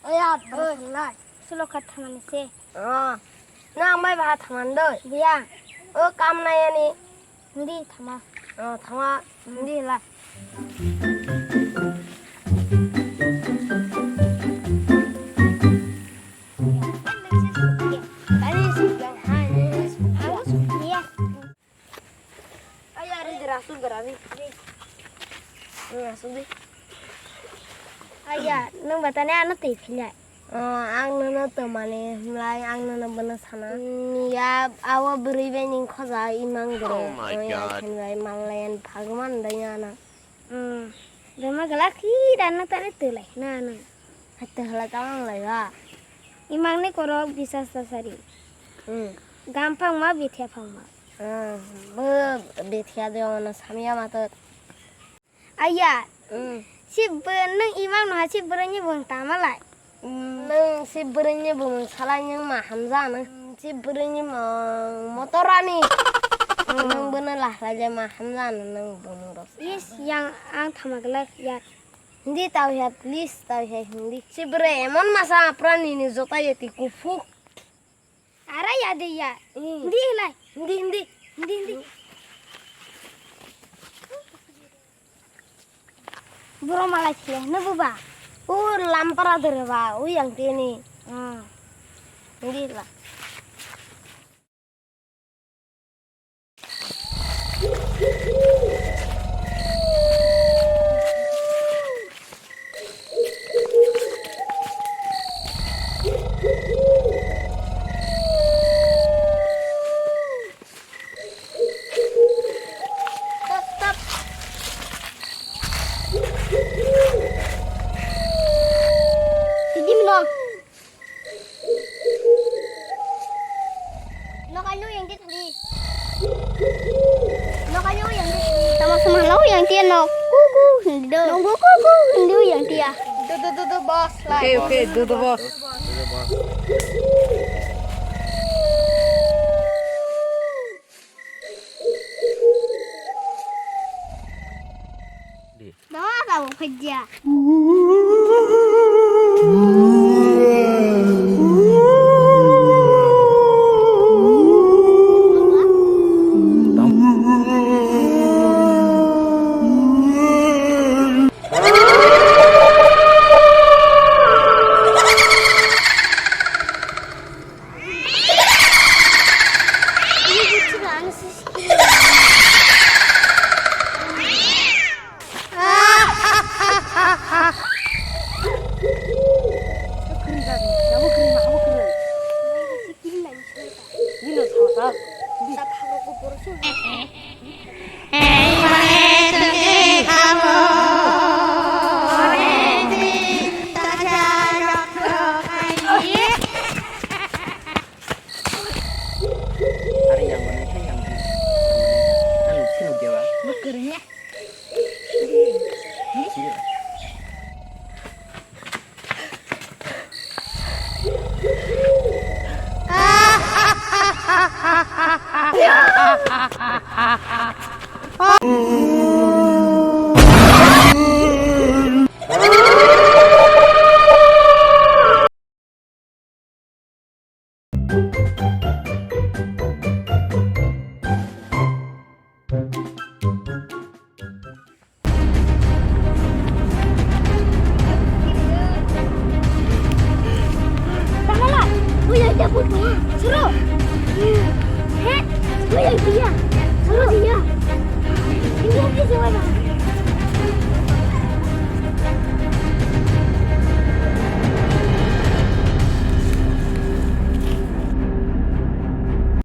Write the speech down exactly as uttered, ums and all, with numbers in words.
Oya, bwswk lai. Sulo kha thamani se. Oh, nang mai baha thaman doi. Biya. O kam nai ani. Hindi thama. Oh, thama. Hindi la. Ani sukya, ani sukya. Aya, ri, ri, asuk gara, ri, ri. Ri, asuk di. Aya, nwng ba tani ano twi philai. Oh, ang nono twmani hwnlai, ang nono bono sana. Mm, ya, awo bwrwi bai ning khoja imang bwrwi. Oh my God. Bai manlayan bhagwan dai ano. Hmm. Bema gala khi dan na tare tulai na na. Hatta hala tawang lai ba. Imang ni korok bisas tasari. Hmm. Gam phang ma bithya phang ma. Hmm. Bo bithya de ono samya mato. Aya. Hmm. Si bo nung imang no ha si bwrwi ni bung tama lai. Nwng si bwrwini bumung salai nwng ma hamjano. Si bwrwini mung Motorani. Nwng bono lahlaile ma hamjano nwng bumung rok. Is yang ang thama glak ya. Hindi tau ya, please tau ya hindi. Si bwrwi emon masa prani ni jota yeti kuphuk. Ara ya de ya. Hmm. Hindi hilai. Hindi, hindi. Hindi, hindi. Boro malai khe, no buba? O lampara dore ba, o yang tini. Ah. Hindi la. Stop, stop. Sidi mino. Nokaino yang dia tadi. Nokaino yang dia tadi. Sama-sama lo yang dia no. Kuku hindo. Nunggu kuku hindo yang dia. Do, do, do, do, boss. Okay, okay, do the boss. Di. Bawa kau kerja. Are yang mana hai yang mana? Anu sini dia. Tangala, uy, ay, tapos mo nga. Suro. He, uy, ay, tiya. Suro, tiya. Hindi, hindi, siya, wala.